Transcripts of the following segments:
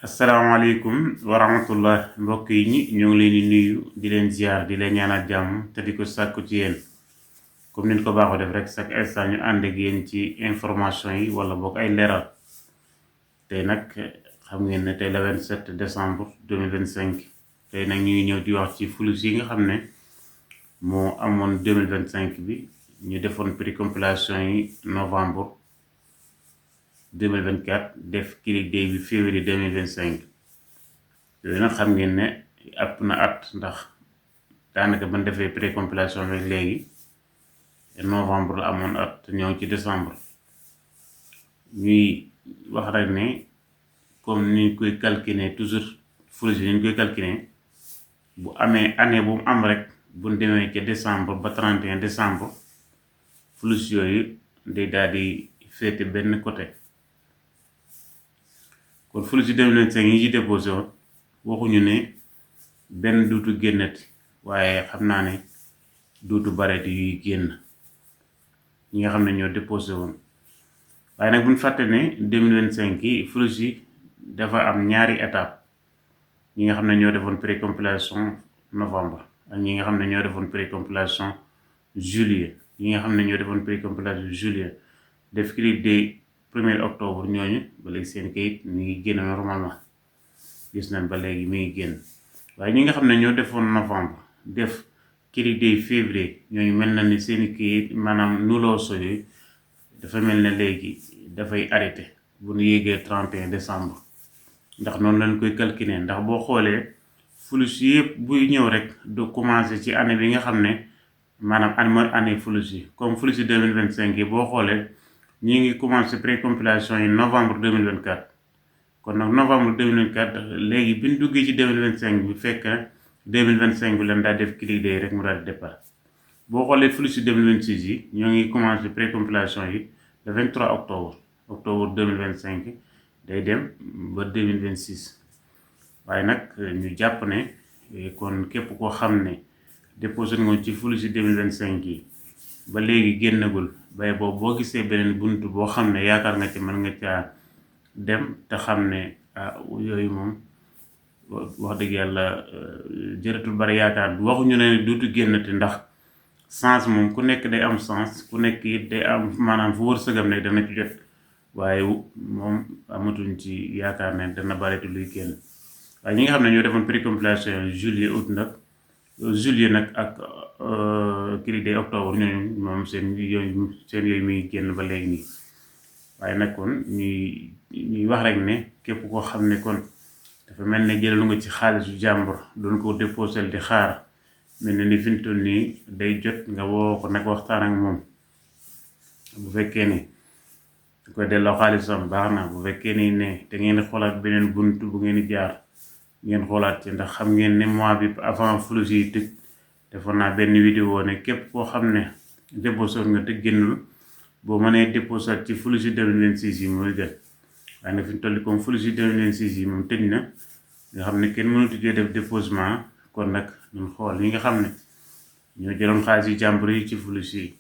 asalaamaaleykum wa rahmatullah mbokk yi ñoo ngi leen di nuyu di leen ziar di leen ñaanal jàmm te di ko sàkku ci yéen comme niñ ko baaxoo def rek chaque instant ñu ànd ak yéen ci information yi wala boog ay leeral tey nag xam ngeen ne tey la 27 décembre 2025 tey nag ñu ngi ñëw di wax ci flux yi nga xam ne moo amoon 2025 bi ñu defoon précompilation yi novembre 2024 def click day bi février 2025 yooyu nag xam ngeen ne ëpp na at ndax daanaka ban defee précompilation bi léegi novembre la amoon at ñëw ci décembre ñuy wax rek ne comme ni koy calculer toujours flux yi ni ñu koy calculer bu amee année bu mu am rek bu demee ca décembre ba 31 décembre flux yooyu day daal di féete benn côté. kon flux yi 2025 yi ci déposé woon waxuñu ne benn duutu génnati waaye xam naa ne duutu bareeti yuy génn ñi nga xam ne ñoo déposé woon waaye nag bu ñu fàtte ne 2025 yi flux yi dafa am ñaari étape ñi nga xam ne ñoo defoon précompilation novembre ak ñi nga xam ne ñoo defoon précompilation juillet ñi nga xam ne ñoo defoon précompilation juillet def click day 1er octobre ñooñu ba léegi seen kayit mi ngi génn normalement gis nañ ba léegi mi ngi génn waaye ñi nga xam ne ñoo defoon novembre def click day février ñooñu mel na ni seen kayit maanaam nuloo soyu dafa mel ne léegi dafay arrêté bu ñu yéegee 31 décembre ndax noonu lañ koy calculer ndax boo xoolee flux yëpp buy ñëw rek du commencé ci année bi nga xam ne maanaam année flux yi comme flux yi 2025 yi boo xoolee ñi ngi commencé précompilation yi novembre 2024 kon nag novembre 2024 léegi bi ñu duggee ci 2025 bi fekk 2025 bi leen daa def click day rek mu daal di départ boo xoolee flux yi 2026 yi ñoo ngi commencé précompilation yi le 23 octobre 2025 day dem ba 2026 waaye nag ñu jàpp ne kon képp koo xam ne déposé nga ci flux yi 2025 yi ba léegi génnagul bay boobu boo gisee beneen bunt boo xam ne yaakaar nga ci mën nga caa dem te xam ne yooyu moom wax dëgg yàlla jëratul bari yaakaar bi waxuñu ne duutu génnati ndax sens moom ku nekk day am sens ku nekk it day am maanaam fu wërsëgam ne dana ci jot waaye moom amatuñ ci yaakaar ne dana bareeti luy génn waaye ñi nga xam ne ñoo defoon précompilation juillet août nag juillet nag ak click day octobre ñooñu moom seen yooyu muy génn ba léegi nii waaye nag kon ñuy wax rek ne képp koo xam ne kon dafa mel ne jëlalu nga ci xaalisu jàmbur doon ko déposé di xaar mel ne ni fi mu toll nii day jot nga woo ko nag waxtaan ak moom bu fekkee ne du ko delloo xaalisam baax na bu fekkee ni ne te ngeen di xoolaat beneen bunt bu ngeen di jaar ngeen xoolaat ci ndax xam ngeen ne mois bi avant flux yi tëj defoon naa benn vidéo ne képp koo xam ne déposé nga te génnul boo mënee déposé ci flux yi 2026 yi mooy gën waaye nag fi ñu toll comme flux yi 2026 yi moom tëj na nga xam ne kenn mënatu cee def déposement kon nag ñun xool ñi nga xam ne ñoo jëloon xaalis yi jàmbur yi ci flux yi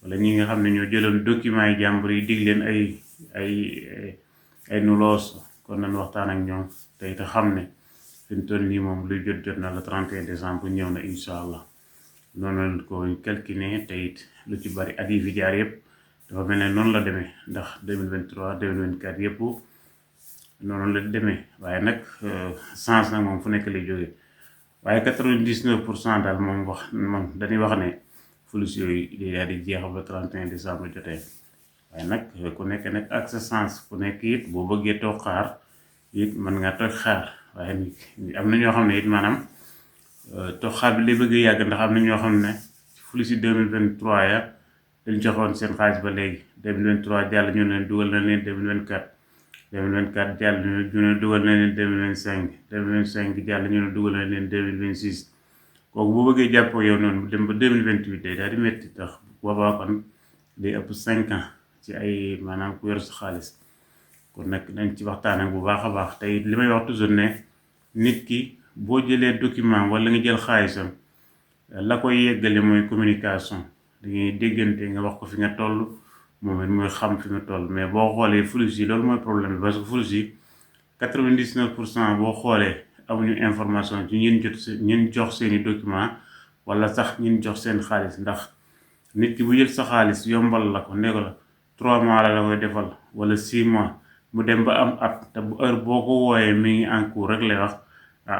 wala ñi nga xam ne ñoo jëloon document yi jàmbur yi dig leen ay nuloos kon nañ waxtaan ak ñoom tey te xam ne fi ñu toll nii moom luy jot na le 31 décembre ñëw na incha allah noonu lañ ko calculé te it lu ci bari at yi fi jaar yëpp dafa mel ne noonu la demee ndax 2023 2024 yëpp noonu la demee waaye nag sens nag moom fu nekk lay jógee waaye 99% daal moom dañuy wax ne flux yooyu day daal di jeexal ba 31 décembre jotee waaye nag ku nekk nag ak sa sens ku nekk it boo bëggee toog xaar it mën nga toog xaar waaye am na ñoo xam ne it maanaam toog xaar bi lay bëgg yàgg ndax am na ñoo xam ne flux yi 2023 ya dañ joxoon seen xaalis ba léegi 2023 jàll ñu leen dugal na leen 2024 jàll ñu ne dugal na leen 2025 jàll ñu ne dugal na leen 2026 kooku bu bëggee jàppoo yow noonu dem ba 2028 day daal di métti tax boobaa kon day ëpp 5 ans ci ay maanaam ku yor sa xaalis kon nag dañ ci waxtaan ak bu baax a baax tey li may wax toujours ne nit ki boo jëlee document wala nga jël xaalisam la koy yeggale mooy communication dangay déggante nga wax ko fi nga toll moom it muy xam fi nga toll mais boo xoolee flux yi loolu mooy problème bi parce que flux yi 99% boo xoolee amuñu information ci ñin jox seeni document wala sax ñin jox seen xaalis. ndax nit ki bu jël sa xaalis yombal la ko ne ko la 3 mois la koy defal wala 6 mois mu dem ba am at te bu heure boo ko wooyee mi ngi en cours rek lay wax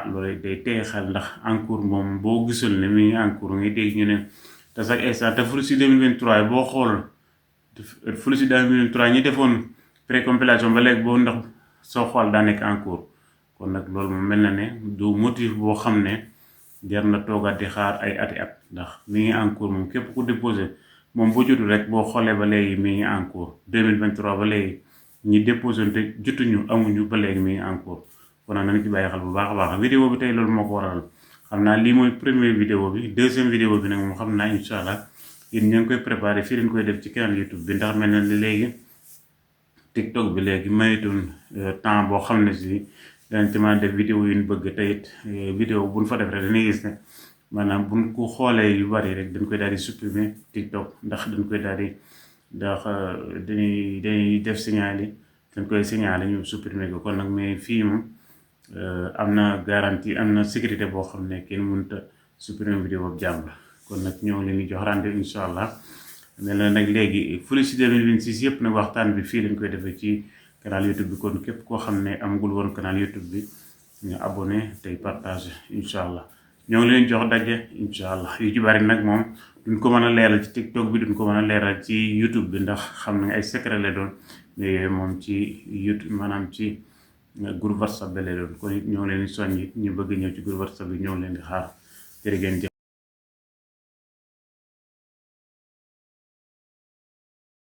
loolu day téye xel. ndax en cours moom boo gisul ne mi ngi en cours ngay dégg ñu ne te chaque instant te Fouloussi 2023 boo xool Fouloussi 2023 ñi defoon précompilation ba léegi boo ndax soo xool daa nekk en cours. kon nag loolu moom mel na ne du motif boo xam ne jar na toogaat di xaar ay ati at. ndax mi ngi en cours moom képp ku déposé moom boo jotul rek boo xoolee ba léegi mi ngi en cours 2023 ba léegi ñi déposé te jotuñu amuñu ba léegi mi ngi en cours. kon nag nañu ci bàyyi xel bu baax a baax. vidéo bi tey loolu moo ko waral xam naa lii mooy première vidéo bi. deuxième vidéo bi nag moom xam naa incha allah yéen ña ngi koy préparé fii leen koy def ci canal YouTube bi. ndax mel na ni léegi TikTok bi léegi mayetul temps boo xam ne si danañ ci mën a def vidéo yu ñu bëgg te it vidéo buñ fa def rek dañuy gis ne maanaam buñ ko xoolee yu bari rek dañ koy daal di supprimer TikTok. ndax dañ koy daal di dañuy def signal yi dañ koy signaler ñu supprimer ko. kon nag mais fii moom am na garantie am na sécurité boo xam ne kenn mënut a supprimer vidéo bu jàmbur. kon nag ñoo leen di jox rendez-vous incha allah. mel na nag léegi Fouloussi 2026 yëpp nag waxtaan bi fii lañ koy defee ci canal YouTube bi. kon képp koo xam ne amagul woon canal YouTube bi ñu abonné tey partagé incha allah. ñoo ngi leen jox daje incha allah. yu ci bari nag moom duñ ko mën a leeral ci TikTok bi duñ ko mën a leeral ci YouTube bi ndax xam nañ ay secret la doon mais yooyu moom ci YouTube maanaam ci groupe WhatsApp bi lay doon. kon it ñoo ngi leen di soññi ñu bëgg ñëw ci groupe WhatsApp bi ñoo ngi leen di xaar jërë ngeen jëf.